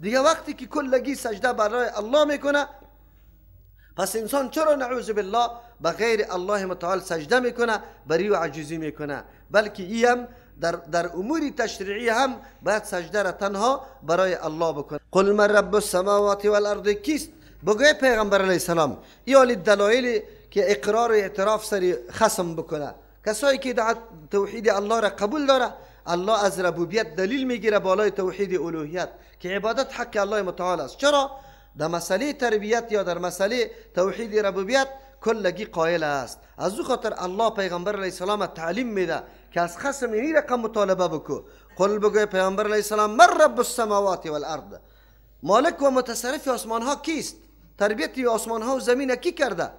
دیگه وقتی که کلگی سجده برای الله میکنه، پس انسان چرا نعوذ بالله به غیر الله متعال سجده میکنه، بری و عجزی میکنه؟ بلکه ایم در امور تشریعی هم باید سجده را تنها برای الله بکنه. قل من رب السماوات والارض کیست؟ بگوی پیغمبر علیه السلام. ای دلایل که اقرار و اعتراف سری خصم بکنه. کسایی که توحید الله را قبول داره، الله از ربوبیت دلیل میگیره بالای توحید الوهیت که عبادت حق الله متعال است. چرا؟ در مسئله تربیت یا در مسئله توحید ربوبیت کلگی قائل است. از او خاطر الله پیغمبر علیه السلام تعلیم میده که از خصم این رقم مطالبه بکو. قل بگوی پیغمبر علیه السلام من رب السماوات والارض، مالک و متصرف آسمان ها کیست؟ تربیت آسمان ها و زمین کی کرده؟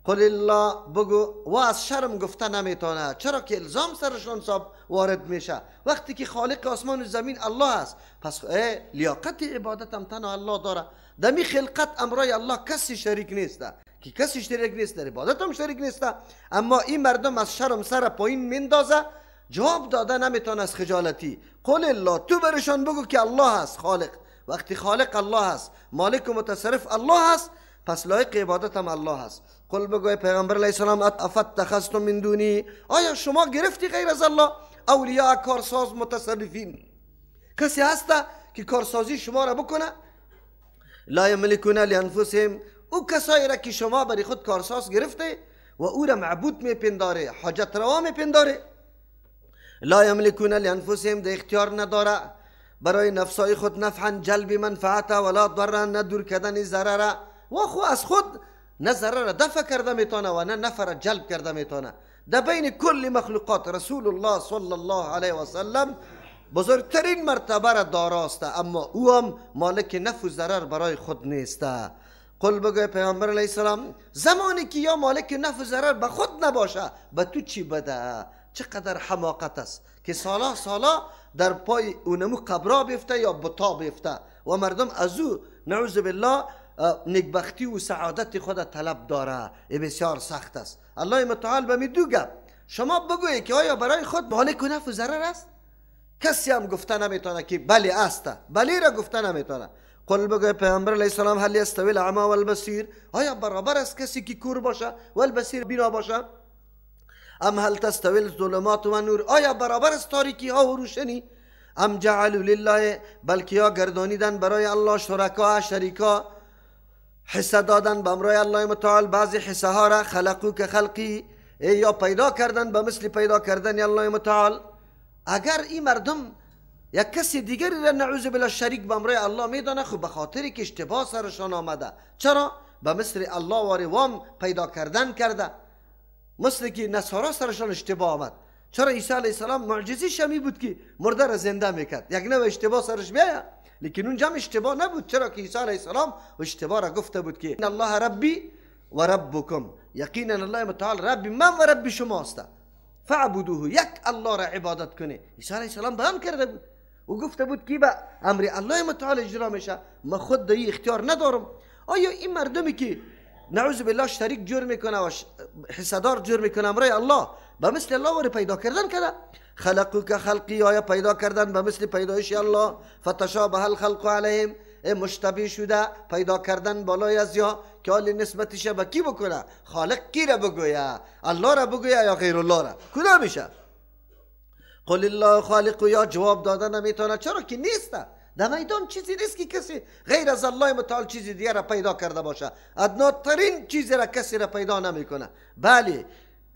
قل الله بگو. و از شرم گفته نمیتونه، چرا که الزام سرشان صاحب وارد میشه. وقتی که خالق آسمان و زمین الله است، پس لیاقت عبادت هم تنها الله داره. دمی خلقت امرای الله کسی شریک نیست، که کسی شریک نیست، در عبادت هم شریک نیست. اما این مردم از شرم سر پایین میندازه، جواب داده نمیتونه از خجالتی. قل الله، تو برشان بگو که الله است خالق. وقتی خالق الله است، مالک و متصرف الله است، پس لایق عبادت هم الله است. قل بگوی پیغمبر علیه السلام افاتخذتم من دونی، آیا شما گرفتی غیر از الله اولیاء کارساز متصرفین؟ کسی هست که کارسازی شما را بکنه؟ لا یملکون لانفسهم، او کسایی را که شما برای خود کارساز گرفته و او را معبود میپنداره، حاجت روا میپنداره. لا یملکون لانفسهم، ده اختیار نداره برای نفسای خود نفعا جلب منفعت ولا ضرا نه دور کردن ضرر. و خو از خود نه ضرر دفع کرده میتونه و نه نفع را جلب کرده میتونه. در بین کل مخلوقات رسول الله صلی الله علیه و سلم بزرگترین مرتبه را داراست، اما او هم مالک نفع و ضرر برای خود نیست. قل بگوی پیغمبر علیه السلام زمانی که یا مالک نفع و ضرر به خود نباشه به تو چی بده؟ چقدر حماقت است که سالا سالا در پای اونمو قبرا بیفته یا بتا بیفته و مردم از او نعوذ بالله نگبختی و سعادت خود طلب داره. ای بسیار سخت است. الله متعال به می دو گپ شما بگویی که آیا برای خود مالک نفع و ضرر است؟ کسی هم گفته نمیتونه که بله است، بله را گفته نمیتونه. قل بگوی پیغمبر علیه السلام هل یستوی الاعمی والبصیر، آیا برابر است کسی که کور باشه و البصیر بینا باشه؟ ام هل تستوی الظلمات و نور، آیا برابر است تاریکی ها و روشنی؟ ام جعلوا لله، بلکه یا گردانیدن برای الله شرکا شریکا، حصه دادن به امرای الله متعال بعضی حصه ها را، خلقو که خلقی، یا پیدا کردن به مثل پیدا کردن الله متعال. اگر این مردم یک کسی دیگری را نعوذ بالله شریک به امرای الله میدانه، خب به خاطری که اشتباه سرشان آمده. چرا؟ به مثل الله واری وام پیدا کردن کرده، مثل که نصارا سرشان اشتباه آمد. چرا عیسی علیه السلام معجزه شمی بود که مرده را زنده میکرد، یک نوع اشتباه سرش بیاید، لیکن اونجا هم اشتباه نبود. چرا که عیسی علیه السلام اشتباه را گفته بود که ان الله ربی و ربکم، یقینا الله متعال ربی من و ربی شماست، فاعبدوه، یک الله را عبادت کنه. عیسی علیه السلام بیان کرده بود و گفته بود که به امر الله متعال اجرا میشه، من خود در اختیار ندارم. آیا این مردمی که نعوذ بالله شریک جور میکنه و حصه‌دار جور میکنه امرای الله به مثل الله وری پیدا کردن کرده؟ خلقو که خلقی، آیا پیدا کردن به مثل پیدایش الله؟ فتشابه الخلق علیهم، مشتبه شده پیدا کردن بالای از یا که حال نسبتش به کی بکنه؟ خالق کی را بگویه؟ الله را بگویه یا غیر الله را؟ کدام میشه؟ قل الله خالق، یا جواب دادن نمیتونه، چرا که نیست در میدان چیزی نیست که کسی غیر از الله متعال چیزی دیگر را پیدا کرده باشه. ادناترین چیزی را کسی را پیدا نمیکنه. بله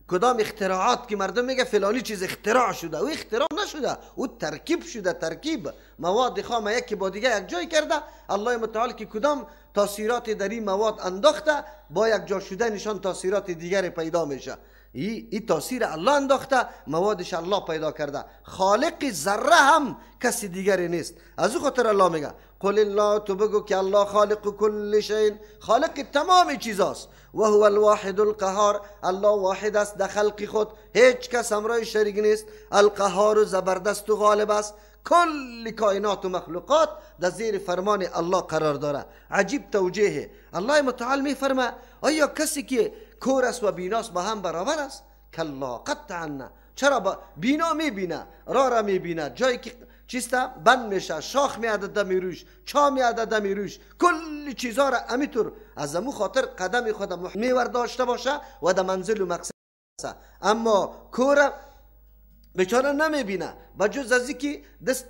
کدام اختراعات که مردم میگه فلانی چیز اختراع شده، او اختراع نشده، او ترکیب شده. ترکیب مواد خام یکی با دیگه یک جای کرده. الله متعال که کدام تاثیرات در این مواد انداخته، با یک جا شدنشان تاثیرات دیگر پیدا میشه. ای تاثیر الله انداخته، موادش الله پیدا کرده. خالق ذره هم کسی دیگری نیست. از او خاطر الله میگه قل الله، تو بگو که الله خالق کل شیء، خالق تمام چیزاست. و هو الواحد القهار، الله واحد است در خلق خود، هیچ کس همراه شریک نیست. القهار زبردست و غالب است. کل کائنات و مخلوقات در زیر فرمان الله قرار داره. عجیب توجیه الله متعال میفرما آیا کسی که کور است و بیناست با هم برابر است؟ کلا قطعا نه. چرا بینا میبینه، راه را میبینه، جایی که چیسته بند میشه، شاخ میاده دمی روش، چا میاده دمی روش، کل چیزا را امیتور از امو خاطر قدم خود میور داشته باشه و در منزل و مقصد. اما کور بیچاره نمیبینه بجز از اینکه دست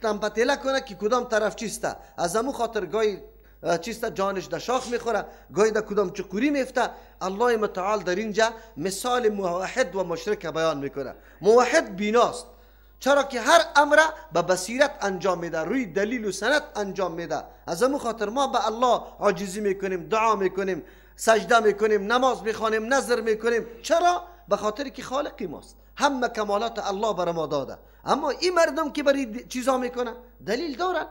تمپتیله کنه که کدام طرف چیسته. از امو خاطر گاهی چیسته جانش در شاخ میخوره، گاهی در کدام چقوری میفته. الله متعال در اینجا مثال موحد و مشرک بیان میکنه. موحد بیناست، چرا که هر امر به بصیرت انجام میده، روی دلیل و سند انجام میده. از امو خاطر ما به الله عاجزی میکنیم، دعا میکنیم، سجده میکنیم، نماز میخوانیم، نظر میکنیم. چرا؟ به خاطر که خالقی ماست، همه کمالات الله بر ما داده. اما این مردم که برای چیزا میکنن دلیل دارن،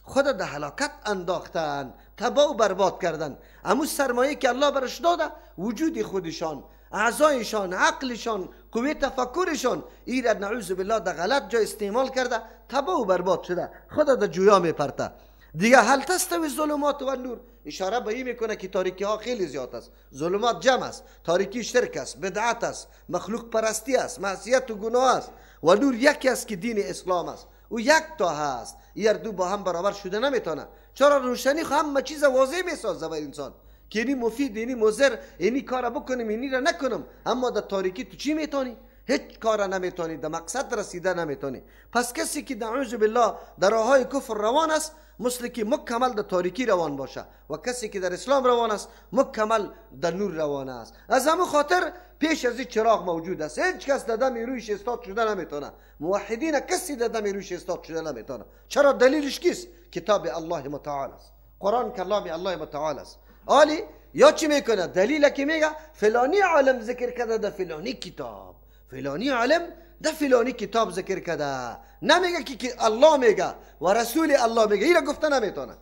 خود در هلاکت انداختن، تباه و برباد کردن. امو سرمایه که الله برش داده، وجود خودشان، اعضایشان، عقلشان، قوه تفکرشان، این را نعوذ بالله در غلط جای استعمال کرده، تباه و برباد شده، خود در جویا میپرته. دیگه هل تستوی الظلمات و النور، اشاره به این میکنه که تاریکی ها خیلی زیاد است، ظلمات جمع است، تاریکی شرک است، بدعت است، مخلوق پرستی است، معصیت و گناه است، و نور یکی است که دین اسلام است، او یک تا هست. این دو با هم برابر شده نمیتونه. چرا؟ روشنی همه چیز واضح میسازه برای انسان که اینی مفید، اینی مضر، اینی کار بکنیم، اینی را نکنم. اما در تاریکی تو چی میتونی؟ هیچ کار نمیتونی، در مقصد رسیده نمیتونی. پس کسی که نعوذ بالله در راههای کفر روان است، مثل که مکمل در تاریکی روان باشه، و کسی که در اسلام روان است مکمل در نور روان است. از همون خاطر پیش از این چراغ موجود است، هیچ کس در دم رویش استاد شده نمیتونه. موحدین کسی در دم رویش استاد شده نمیتونه. چرا؟ دلیلش کیست؟ کتاب الله متعال است، قرآن کلام الله متعال است. آلی یا چی میکنه؟ دلیل که میگه فلانی عالم ذکر کرده در فلانی کتاب، فلانی عالم ده فلانی کتاب ذکر کرده، نمیگه که الله میگه و رسول الله میگه، اینا گفته نمیتونه.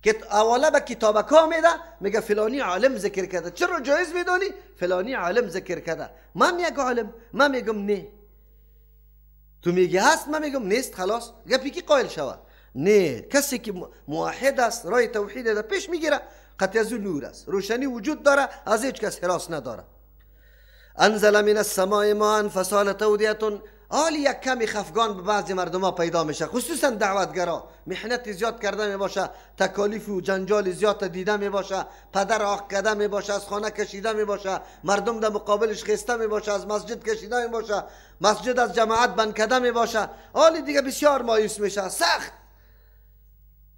که اولا به کتابکا میده، میگه فلانی عالم ذکر کرده. چرا جایز میدانی؟ فلانی عالم ذکر کرده. من یک عالم، من میگم نه، تو میگی هست، من میگم نیست، خلاص گپی کی قائل شوه؟ نه، کسی که موحد است، رای توحید ده پیش میگیره، قطع از نور است، روشنی وجود داره، از هیچ کس حراس نداره. انزل من السماء ماء فسالت اودیه. حالی یک کمی خفگان به بعضی مردم ها پیدا میشه، خصوصا دعوتگرا، محنت زیاد کرده میباشه، تکالیف و جنجال زیاد دیده میباشه، پدر آق کرده میباشه، از خانه کشیده میباشه، مردم در مقابلش خسته میباشه، از مسجد کشیده میباشه، مسجد از جماعت بند کرده میباشه. حالی دیگه بسیار مایوس میشه، سخت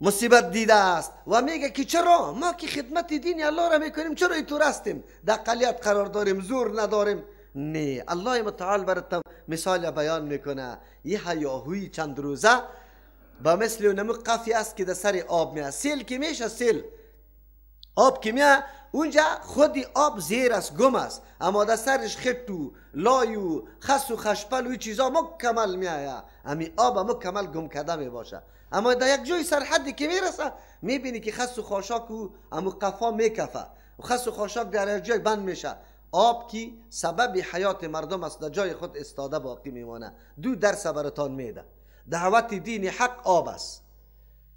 مصیبت دیده است و میگه که چرا ما که خدمت دین الله را میکنیم چرا اینطور هستیم، در اقلیت قرار داریم، زور نداریم. نه، الله متعال برات مثال بیان میکنه. یه هیاهوی چند روزه با مثل اونمو قفی است که در سر آب میاد، سیل که میشه، سیل آب که میاد اونجا خودی آب زیر است، گم است، اما در سرش خط و لای و خس و خشپل و چیزا مکمل میآید، امی آب مکمل گم کرده میباشه. اما در یک جای سرحدی که میرسه میبینی که خس و خاشاک و امو قفا میکفه و خس و خاشاک در یک جای بند میشه. آب که سبب حیات مردم است در جای خود استاده باقی میمانه. دو درس براتان میده. دعوت دین حق آب است.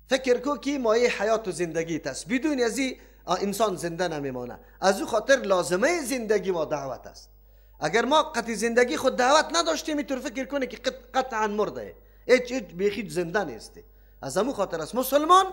فکر کو که مایه حیات و زندگی است، بدون از این انسان زنده نمیمانه. از او خاطر لازمه زندگی ما دعوت است. اگر ما قطع زندگی خود دعوت نداشتیم اینطور فکر کنه که قطعا مرده، هیچ بیخی زنده نیستی. از همون خاطر است مسلمان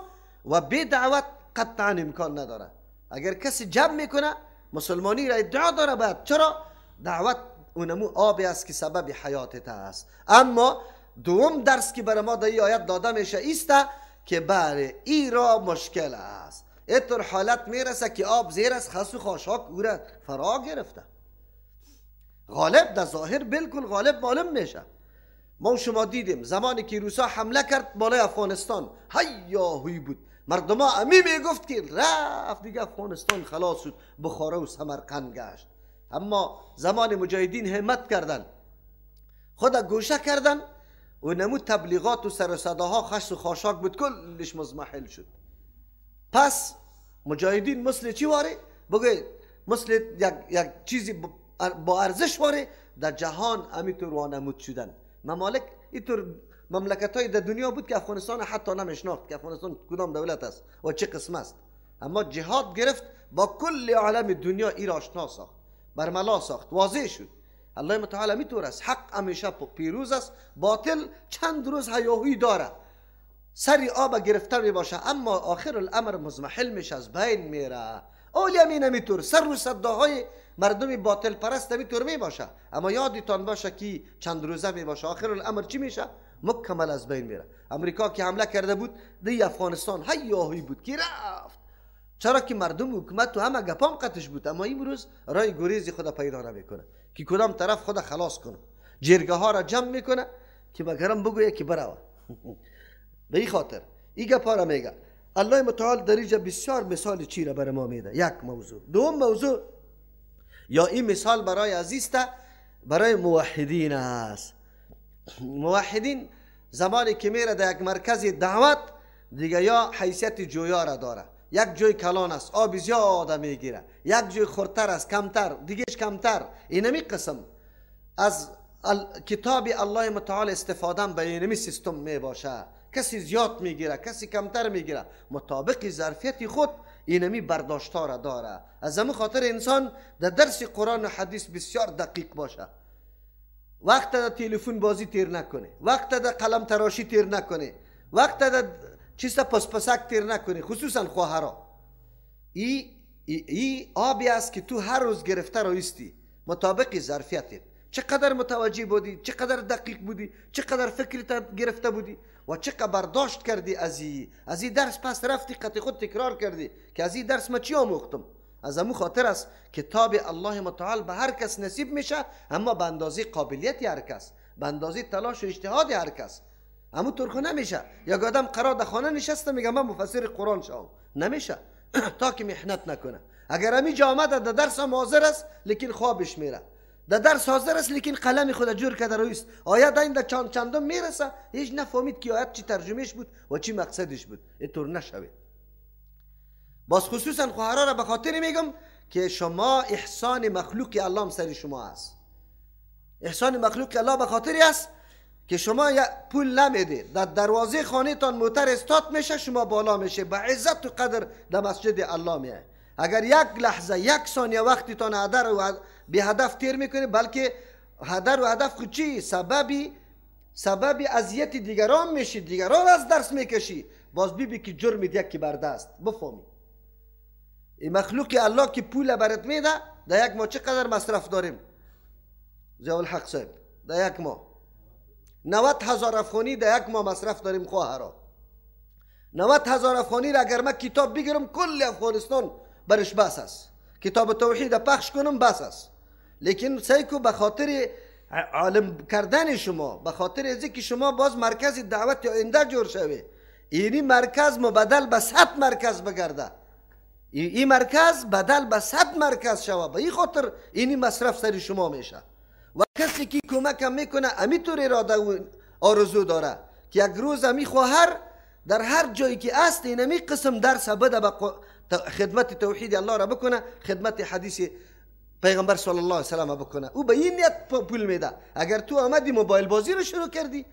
و بی دعوت قطعا امکان نداره. اگر کسی جمع میکنه مسلمانی را ادعا داره بعد، چرا؟ دعوت اونمو آبی است که سبب حیاتت است. اما دوم درس که برای ما در این آیت داده میشه ایسته که بله ای را مشکل است. اینطور حالت میرسه که آب زیر است، خس و خاشاک او را فرا گرفته، غالب در ظاهر بالکل غالب معلوم میشه. ما شما دیدیم زمانی که روسا حمله کرد بالای افغانستان، هیاهوی بود، مردم ها امی میگفت که رفت دیگه افغانستان خلاص شد، بخارا و سمرقند گشت. اما زمان مجاهدین همت کردن، خود گوشه کردن و نمود تبلیغات و سر و صداها خش و خاشاک بود، کلش مضمحل شد. پس مجاهدین مثل چی واره؟ بگه مثل یک چیزی با ارزش واره در جهان امیطور وانمود شدن. ممالک اینطور مملکت های در دنیا بود که افغانستان حتی نمیشناخت که افغانستان کدام دولت است و چه قسم است. اما جهاد گرفت با کل عالم دنیا ای را آشنا ساخت، برملا ساخت، واضح شد. الله متعال میتور است، حق همیشه پیروز است، باطل چند روز هیاهوی داره، سری آب گرفته می باشه، اما آخر الامر مضمحل میشه، از بین میره. اولی هم نمیتور سر و صداهای مردم باطل پرست میتور می باشه، اما یادتان باشه که چند روزه می باشه، آخر الامر چی میشه؟ مکمل از بین میره. امریکا که حمله کرده بود دی افغانستان هیاهوی بود که رفت، چرا که مردم حکومت و همه گپام قطش بود، اما امروز رای گریزی خود پیدا نمیکنه که کدام طرف خود خلاص کنه، جرگه ها را جمع میکنه که مگرم بگویه که براوه. به این خاطر این گپا را میگه الله متعال در اینجا بسیار مثال چی را برای ما میده. یک موضوع. دوم موضوع یا این مثال برای عزیز برای موحدین است. موحدین زمانی که میره در یک مرکز دعوت دیگه یا حیثیت جویا را داره، یک جوی کلان است آب زیاد میگیره، یک جوی خردتر است کمتر، دیگهش کمتر. اینمی قسم از کتاب الله متعال استفاده به اینمی سیستم می باشه، کسی زیاد میگیره کسی کمتر میگیره، مطابق ظرفیت خود اینمی برداشتها را داره. از همین خاطر انسان در درس قرآن و حدیث بسیار دقیق باشه، وقت در تلفن بازی تیر نکنه، وقت در قلم تراشی تیر نکنه، وقت در چیز پس پسک تیر نکنه، خصوصا خواهرا. ای آبی است که تو هر روز گرفته رو ایستی مطابق ظرفیتت، چقدر متوجه بودی، چقدر دقیق بودی، چقدر فکرت گرفته بودی و چقدر برداشت کردی از این درس، پس رفتی قطع خود تکرار کردی که از این درس ما چی آموختم. از امو خاطر است کتاب الله متعال به هر کس نصیب میشه، اما به اندازه قابلیت هر کس، به اندازه تلاش و اجتهاد هر کس. امو طور نمیشه یک آدم قرار در خانه نشسته میگه من مفسر قرآن شوم، نمیشه تا که محنت نکنه. اگر امی جا آمده در درس هم حاضر است لیکن خوابش میره، در درس حاضر است لیکن قلم خود جور کرده رویست، آیت این در چند چندم میرسه هیچ نفهمید که آیت چی ترجمهش بود و چی مقصدش بود. اینطور نشوید. باز خصوصا خواهرا را به خاطر میگم که شما احسان مخلوق الله هم سر شما است. احسان مخلوق الله به خاطری است که شما پول نمیده، در دروازه خانه تان موتر استاد میشه، شما بالا میشه، به عزت و قدر در مسجد الله میه. اگر یک لحظه یک ثانیه وقتی تان هدر و به هدف تیر میکنه، بلکه هدر و هدف خود چی؟ سبب اذیت دیگران میشی، دیگران از درس میکشی، باز بیبی که جرم یک که برده است. بفهمی این مخلوق الله که پول برات میده، در یک ماه چقدر مصرف داریم ضیاءالحق صاحب؟ در یک ماه 90,000 افغانی در یک ماه مصرف داریم خواهرا. 90,000 افغانی را اگر من کتاب بگیرم کل افغانستان برش بس است، کتاب توحید پخش کنم بس است. لیکن سعی کو به خاطر عالم کردن شما، به خاطر از که شما باز مرکز دعوت آینده جور شوی، اینی مرکز مبدل به 100 مرکز بگرده، این مرکز بدل به 100 مرکز شوه، به این خاطر اینی مصرف سر شما میشه. و کسی که کمک هم میکنه امی طور اراده و آرزو داره که یک روز امی خواهر در هر جایی که است اینمی قسم درس بده، به خدمت توحید الله را بکنه، خدمت حدیث پیغمبر صلی الله علیه وسلم بکنه. او به این نیت پول میده. اگر تو آمدی موبایل بازی رو شروع کردی،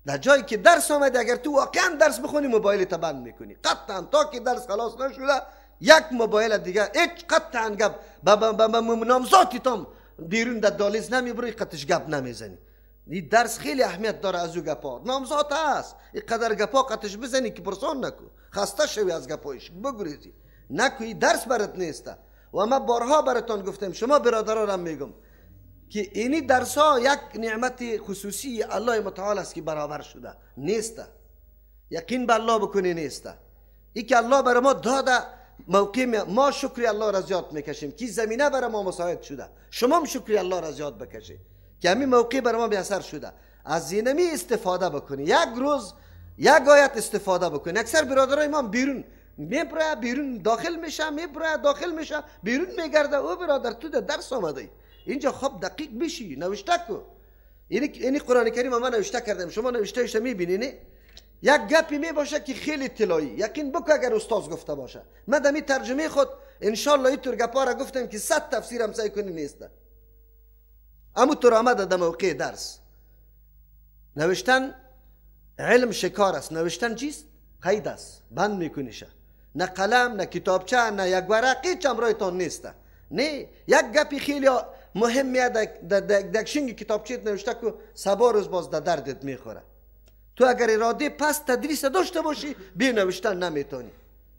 در جایی که درس آمدی اگر تو واقعا درس بخونی موبایل بند میکنی قطعا، تا که درس خلاص نشده یک موبایل دیگه هیچ قطعا گپ با نامزاتی تام بیرون در دالیز نمیبری، قطش گپ نمیزنی. این درس خیلی اهمیت داره. از او گپا نامزاد هست، اینقدر گپا قطش بزنی که پرسان نکو، خسته شوی از گپایش بگریزی نکو، این درس برات نیسته. و ما بارها براتان گفتم، شما برادرانم میگم که اینی درس ها یک نعمت خصوصی الله متعال است که برابر شده نیسته. یقین به الله بکنی نیسته. ای که الله بر ما داده موقع ما شکر الله را زیاد میکشیم که زمینه بر ما مساعد شده، شما هم شکر الله را زیاد بکشید که همین موقع بر ما بی اثر شده. از اینمی استفاده بکنی، یک روز یک آیت استفاده بکنی. اکثر برادرای ما بیرون میبره، بیرون داخل میشه، میبره داخل میشه، بیرون میگرده. او برادر تو در درس آمده اینجا، خب دقیق بشی نوشته کو. اینی قرآن کریم ما نوشته کردم، شما نوشته میبینی. یک گپی می باشه که خیلی طلایی، یقین بکن اگر استاد گفته باشه. من دمی ترجمه خود انشالله این طور گپا را گفتم که 100 تفسیر هم سعی کنی نیسته، اما طور آمده در موقع درس. نوشتن علم شکار است، نوشتن چیست؟ قید است، بند میکنیشه. نه قلم، نه کتابچه، نه یک ورقی چمرایتان نیسته. نه یک گپی خیلی مهم میاد در شنگ کتابچیت نوشته که سبا روز باز در دردت میخوره. تو اگر اراده پس تدریس داشته باشی بی نوشتن نمیتونی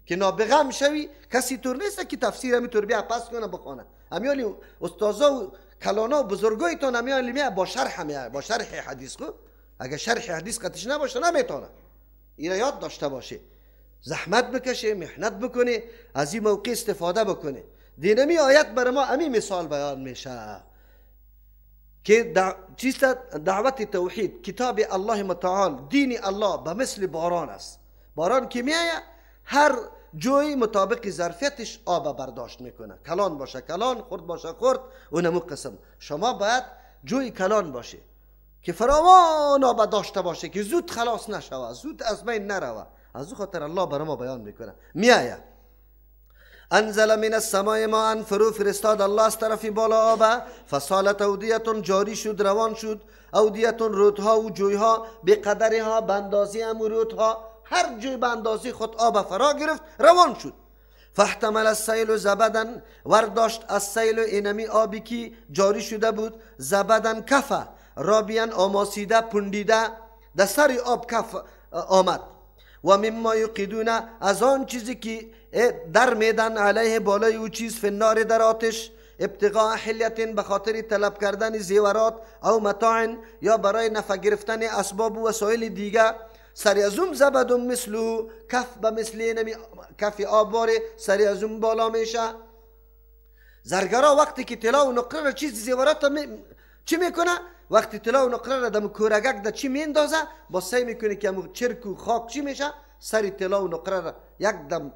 که نابغه هم شوی. کسی طور نیست که تفسیر همی طور بیا پس کنه بخوانه. همیالی استازا و کلانا و بزرگایتان همیالی میا با شرح میا، با شرح حدیث. خو اگر شرح حدیث قطعش نباشه نمیتونه. اینا یاد داشته باشه، زحمت بکشه، محنت بکنه، از این موقع استفاده بکنه. دینمی آیت بر ما امی مثال بیان میشه که چیست؟ دعوت توحید، کتاب الله متعال، دین الله به مثل باران است. باران که میایه هر جوی مطابق ظرفیتش آب برداشت میکنه، کلان باشه کلان، خرد باشه خرد. اونمو قسم شما باید جوی کلان باشه که فراوان آب داشته باشه که زود خلاص نشوه، زود از بین نروه. از او خاطر الله برای ما بیان میکنه. میایه انزل من السماء ماء، فرو فرستاد الله از طرف بالا آب، فسالت اودیتون، جاری شد، روان شد، اودیتون رودها و جویها، به قدرها، به اندازه هم رودها، هر جوی به اندازه خود آب فرا گرفت، روان شد. فاحتمل السیل زبدا، ورداشت السیل اینمی آبی که جاری شده بود، زبدا کفه، رابیان آماسیده، پندیده، در سر آب کف آمد. و مما یوقدون، از آن چیزی که در میدن علیه بالای او چیز، فی النار در آتش، ابتغاء حلیت، به خاطر طلب کردن زیورات او متاع، یا برای نفع گرفتن اسباب و وسایل دیگه. سری از اون زبد مثلو، کف به مثل نمی کف آب سری از اون بالا میشه. زرگرا وقتی که طلا و نقره را چیز زیورات چی میکنه؟ وقتی طلا و نقره را دم کورگک در چی میندازه، با سعی میکنه که همون چرک و خاک چی میشه، سری طلا و نقره را یک دم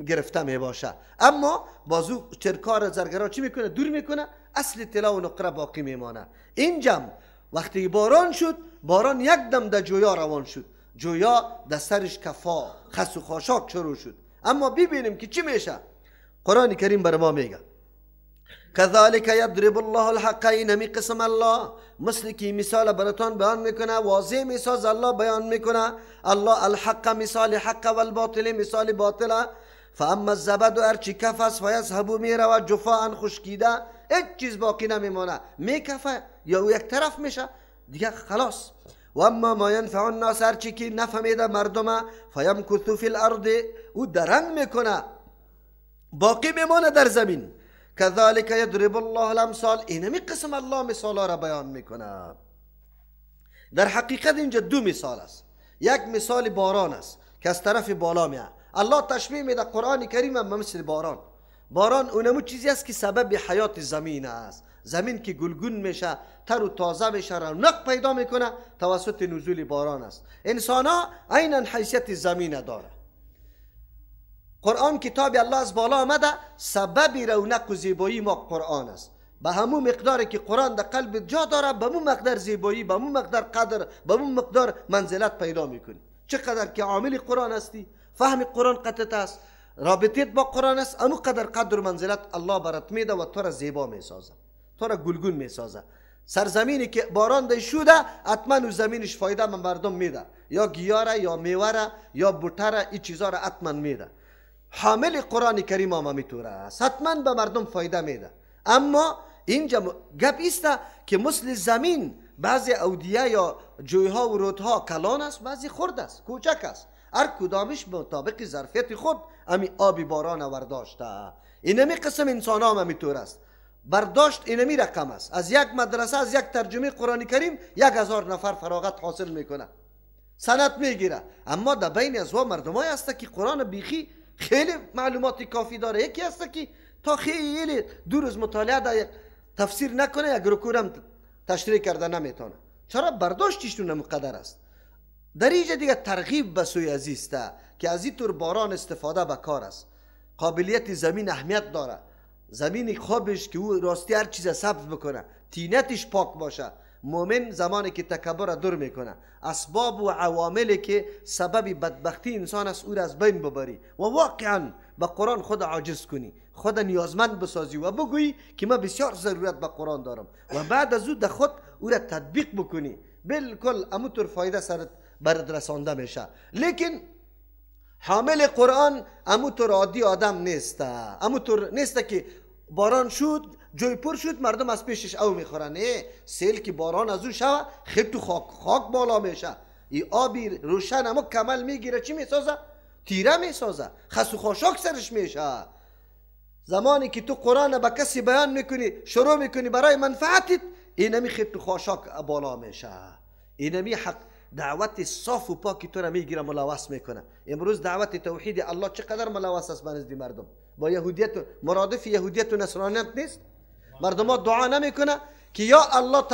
گرفته میباشه. اما بازو چرکا را زرگرا چی میکنه؟ دور میکنه، اصل طلا و نقره باقی میمانه. اینجام وقتی باران شد، باران یک دم در جویا روان شد، جویا در سرش کفا خس و خاشاک شروع شد. اما ببینیم که چی میشه. قرآن کریم بر ما میگه كذلك يضرب الله الحق، اینمی قسم الله مثل که مثال براتان بیان میکنه، واضح میساز الله بیان میکنه. الله الحق مثال حق و الباطل مثال باطل. فاما الزبد، هرچی کف است، فیذهب میره جفاء خشکیده، هیچ چیز باقی نمیمانه، میکفه یا او یک طرف میشه دیگه خلاص. و اما ما ینفع الناس، هرچی که نفع میده مردم، فیمکث فی الارض، او درنگ میکنه، باقی میمانه در زمین. كذلك يضرب الله الامثال، اینمی قسم الله مثال را بیان میکنه. در حقیقت اینجا دو مثال است. یک مثال باران است که از طرف بالا میاد. الله تشبیه میده قرآن کریم هم مثل باران. باران اونمو چیزی است که سبب حیات زمین است. زمین که گلگون میشه، تر و تازه میشه، رونق پیدا میکنه توسط نزول باران است. انسان ها عینا حیثیت زمین داره. قرآن کتاب الله از بالا آمده، سبب رونق و زیبایی ما قرآن است. به همون مقداری که قرآن در قلب جا داره، به همون مقدار زیبایی، به همون مقدار قدر، به همون مقدار منزلت پیدا میکنی. چقدر که عامل قرآن هستی، فهم قرآن قطعت است، رابطیت با قرآن است، امو قدر قدر و منزلت الله برات میده و تو را زیبا میسازه، تو را گلگون میسازه. سرزمینی که باران ده شده، حتما او زمینش فایده من مردم میده، یا گیاره یا میوه یا بوته را، این چیزا را حتما میده. حامل قرآن کریم هم میتوره است، حتما به مردم فایده میده. اما اینجا گپ ایست که مثل زمین بعضی اودیه یا جویها و رودها کلان است، بعضی خرد است، کوچک است. هر کدامش مطابق ظرفیت خود امی آبی باران ورداشته. اینمی قسم انسان ها هم میتور است، برداشت اینمی رقم است. از یک مدرسه، از یک ترجمه قرآن کریم 1000 نفر فراغت حاصل میکنه، سند میگیره. اما در بین از وا مردمای هست که قرآن بیخی خیلی معلومات کافی داره، یکی هست که تا خیلی دور از مطالعه در تفسیر نکنه، یک رکورم تشریح کرده نمیتونه. چرا؟ برداشتشون مقدر است. در اینجا دیگه ترغیب به سوی عزیزته که از این طور باران استفاده به کار است. قابلیت زمین اهمیت داره. زمین خوابش که او راستی هر چیز سبز بکنه، تینتش پاک باشه. مؤمن زمانی که تکبر را دور میکنه، اسباب و عواملی که سبب بدبختی انسان است او را از بین ببری و واقعا به قرآن خود عاجز کنی، خود نیازمند بسازی و بگویی که من بسیار ضرورت به قرآن دارم و بعد از او در خود او را تطبیق بکنی، بالکل اموطور فایده سرت برد رسانده میشه. لیکن حامل قرآن اموطور عادی آدم نیست، اموطور نیست که باران شد جوی پر شد مردم از پیشش او میخورن. نه، سیل که باران از او شوه خیلی تو خاک بالا میشه، ای آبی روشن اما کمل میگیره، چی میسازه؟ تیره میسازه، خس و خاشاک سرش میشه. زمانی که تو قرآن به کسی بیان میکنی، شروع میکنی برای منفعتت، اینمی خیلی تو خاشاک بالا میشه، اینمی حق دعوت صاف و پاکی تو را میگیره، ملوث میکنه. امروز دعوت توحید الله چقدر ملوث است نزد مردم، با یهودیت مرادف یهودیت و نصرانیت نیست. مردم ها دعا نمیکنه که یا الله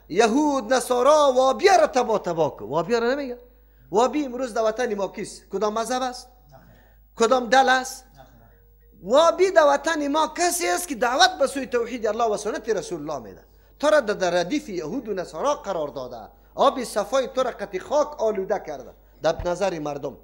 یهود نصارا وابیا را تبا تبا کن، وابیا را نمیگه. وابی امروز در وطن ما کیست؟ کدام مذهب است؟ کدام دل است؟ وابی در وطن ما کسی است که دعوت به سوی توحید الله و سنت رسول الله میده، تو را در ردیف یهود و نصارا قرار داده، آب صفای تو را قطی خاک آلوده کرده در نظر مردم،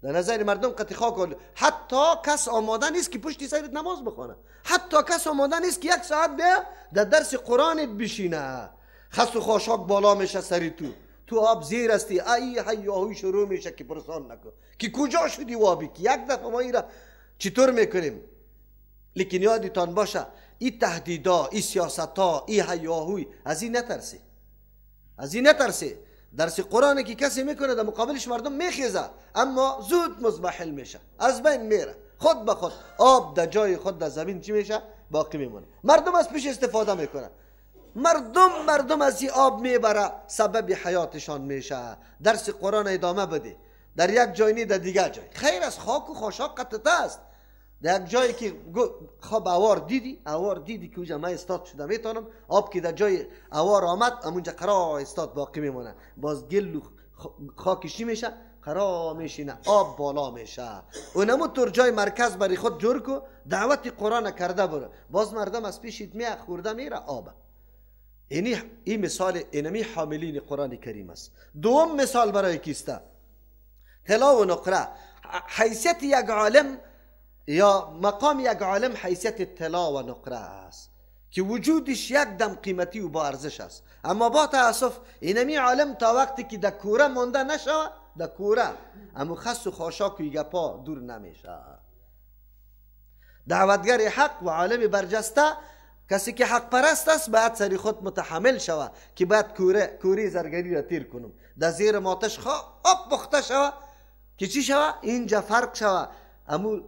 در نظر مردم قطی خاک آلوده. حتی کس آماده نیست که پشت سرت نماز بخونه، حتی کس آماده نیست که یک ساعت بیا در درس قرآنت بشینه. خس و خاشاک بالا میشه سری تو، تو آب زیر هستی، ای هیاهوی شروع میشه که پرسان نکن که کجا شدی وابی، که یک دفعه ما ایره چطور میکنیم. لیکن یادتان باشه این تهدیدا، این سیاستا، این هیاهوی، از این نترسی، از این نترسی. درس قرآن که کسی میکنه در مقابلش مردم میخیزه، اما زود مضمحل میشه، از بین میره خود به خود. آب در جای خود در زمین چی میشه؟ باقی میمونه. مردم از پیش استفاده میکنه، مردم از این آب میبره، سبب حیاتشان میشه. درس قرآن ادامه بده، در یک جای نی در دیگر جای. خیر از خاک و خاشاک قطعه است. در یک جایی که خواب اوار دیدی، اوار دیدی که اونجا من استاد شده میتونم، آب که در جای اوار آمد همونجا قرار استاد باقی میمونه، باز گل و خاکشی میشه، قرار میشینه، آب بالا میشه. اونمو طور جای مرکز برای خود جور کو، دعوت قرآن کرده برو، باز مردم از پیشت میه خورده میره آب. اینی این مثال اینمی حاملین قرآن کریم است. دوم مثال برای کیسته؟ طلا و نقره. حیثیت یک عالم یا مقام یک عالم حیثیت طلا و نقره است که وجودش یک دم قیمتی و با ارزش است. اما با تاسف اینمی عالم تا وقتی که در کوره مانده نشوه، در کوره اما خس و خاشاک و گپا دور نمیشه. دعوتگر حق و عالم برجسته، کسی که حق پرست است، باید سری خود متحمل شوه که باید کوره زرگری را تیر کنم، در زیر ماتش آب پخته شوه که چی شوه؟ اینجا فرق شوه، امو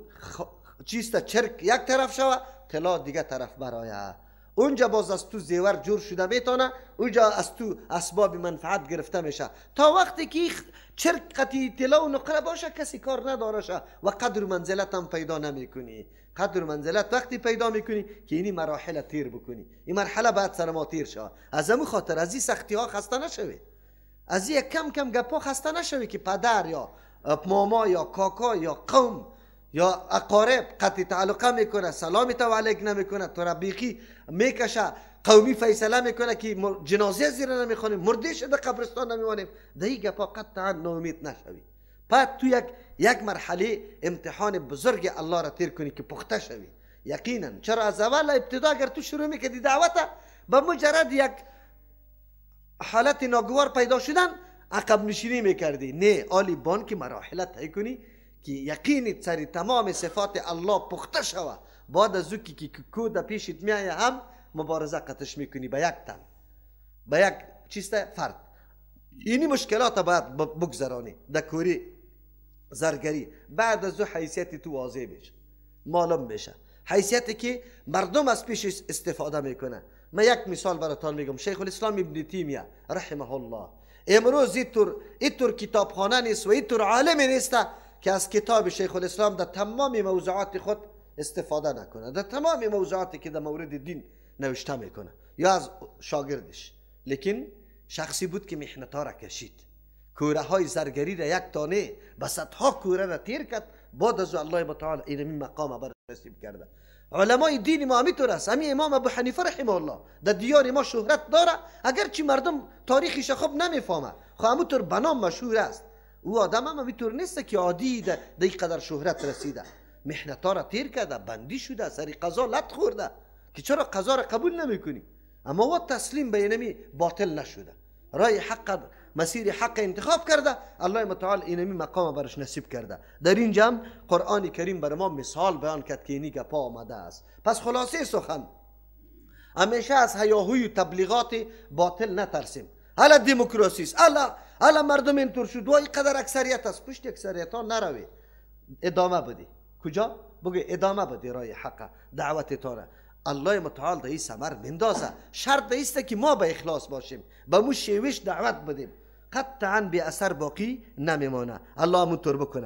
چیست چرک یک طرف شوه، طلا دیگه طرف برایه. اونجا باز از تو زیور جور شده میتونه، اونجا از تو اسباب منفعت گرفته میشه. تا وقتی که چرک قطعی طلا و نقره باشه کسی کار نداره و قدر و منزلت هم پیدا نمیکنی. قدر و منزلت وقتی پیدا میکنی که اینی مراحل تیر بکنی. این مرحله بعد سر ما تیر شوه. از امو خاطر از این سختی ها خسته نشوی، از این کم کم گپا خسته نشوی که پدر یا ماما یا کاکا یا قوم یا اقارب قطع تعلقه میکنه، سلام تو علیک نمیکنه، تو را بیخی میکشه، قومی فیصله میکنه که جنازه زیر نمیخوانیم، مرده شده قبرستان نمیوانیم. در این گپا قطعا ناامید نشوی. بعد تو یک مرحله امتحان بزرگ الله را تیر کنی که پخته شوی. یقینا چرا از اول ابتدا اگر تو شروع میکردی دعوت، به مجرد یک حالت ناگوار پیدا شدن عقب نشینی میکردی. نه، آلی بان که مراحل طی کنی که یقینی سر تمام صفات الله پخته شوه. بعد از او که کو در پیشت میایه هم مبارزه قطش میکنی به یک تن، به یک چیست فرد. اینی مشکلات باید بگذرانی در کوری زرگری. بعد از او حیثیت تو واضح میشه، معلوم میشه، حیثیتی که مردم از پیش استفاده میکنه. من یک مثال براتان میگم. شیخ الاسلام ابن تیمیه رحمه الله امروز اینطور کتابخانه نیست و اینطور عالم نیست که از کتاب شیخ الاسلام در تمام موضوعات خود استفاده نکنه، در تمام موضوعاتی که در مورد دین نوشته میکنه یا از شاگردش. لیکن شخصی بود که محنت‌ها را کشید، کوره های زرگری را یک تانه به صدها کوره را تیر کرد. بعد از الله متعال اینمی مقام بر نصیب کرده. علمای دین ما همینطور است. همین امام ابو حنیفه رحمه الله در دیار ما شهرت داره، اگرچه مردم تاریخش خوب نمیفهمه، خب همونطور بنام مشهور است. او آدم هم همینطور نیست که عادی در این قدر شهرت رسیده. محنت‌ها را تیر کرده، بندی شده، سری قضا لط خورده که چرا قضا را قبول نمیکنی. اما او تسلیم به اینمی باطل نشده، رای حق، مسیر حق انتخاب کرده. الله متعال اینمی مقام برش نصیب کرده. در این جمع قرآن کریم بر ما مثال بیان کرد که اینی گپا آمده است. پس خلاصه سخن، همیشه از هیاهوی و تبلیغات باطل نترسیم. حالا دموکراسی است، حالا مردم اینطور شد و اینقدر اکثریت است، پشت اکثریت ها نروی، ادامه بدی. کجا؟ بگو ادامه بدی رای حق دعوت تانه. الله متعال در این ثمر مندازه. شرط است که ما به اخلاص باشیم، به مو شیوش دعوت بدیم، قطعا بی اثر باقی نمیمانه. الله همونطور بکنه.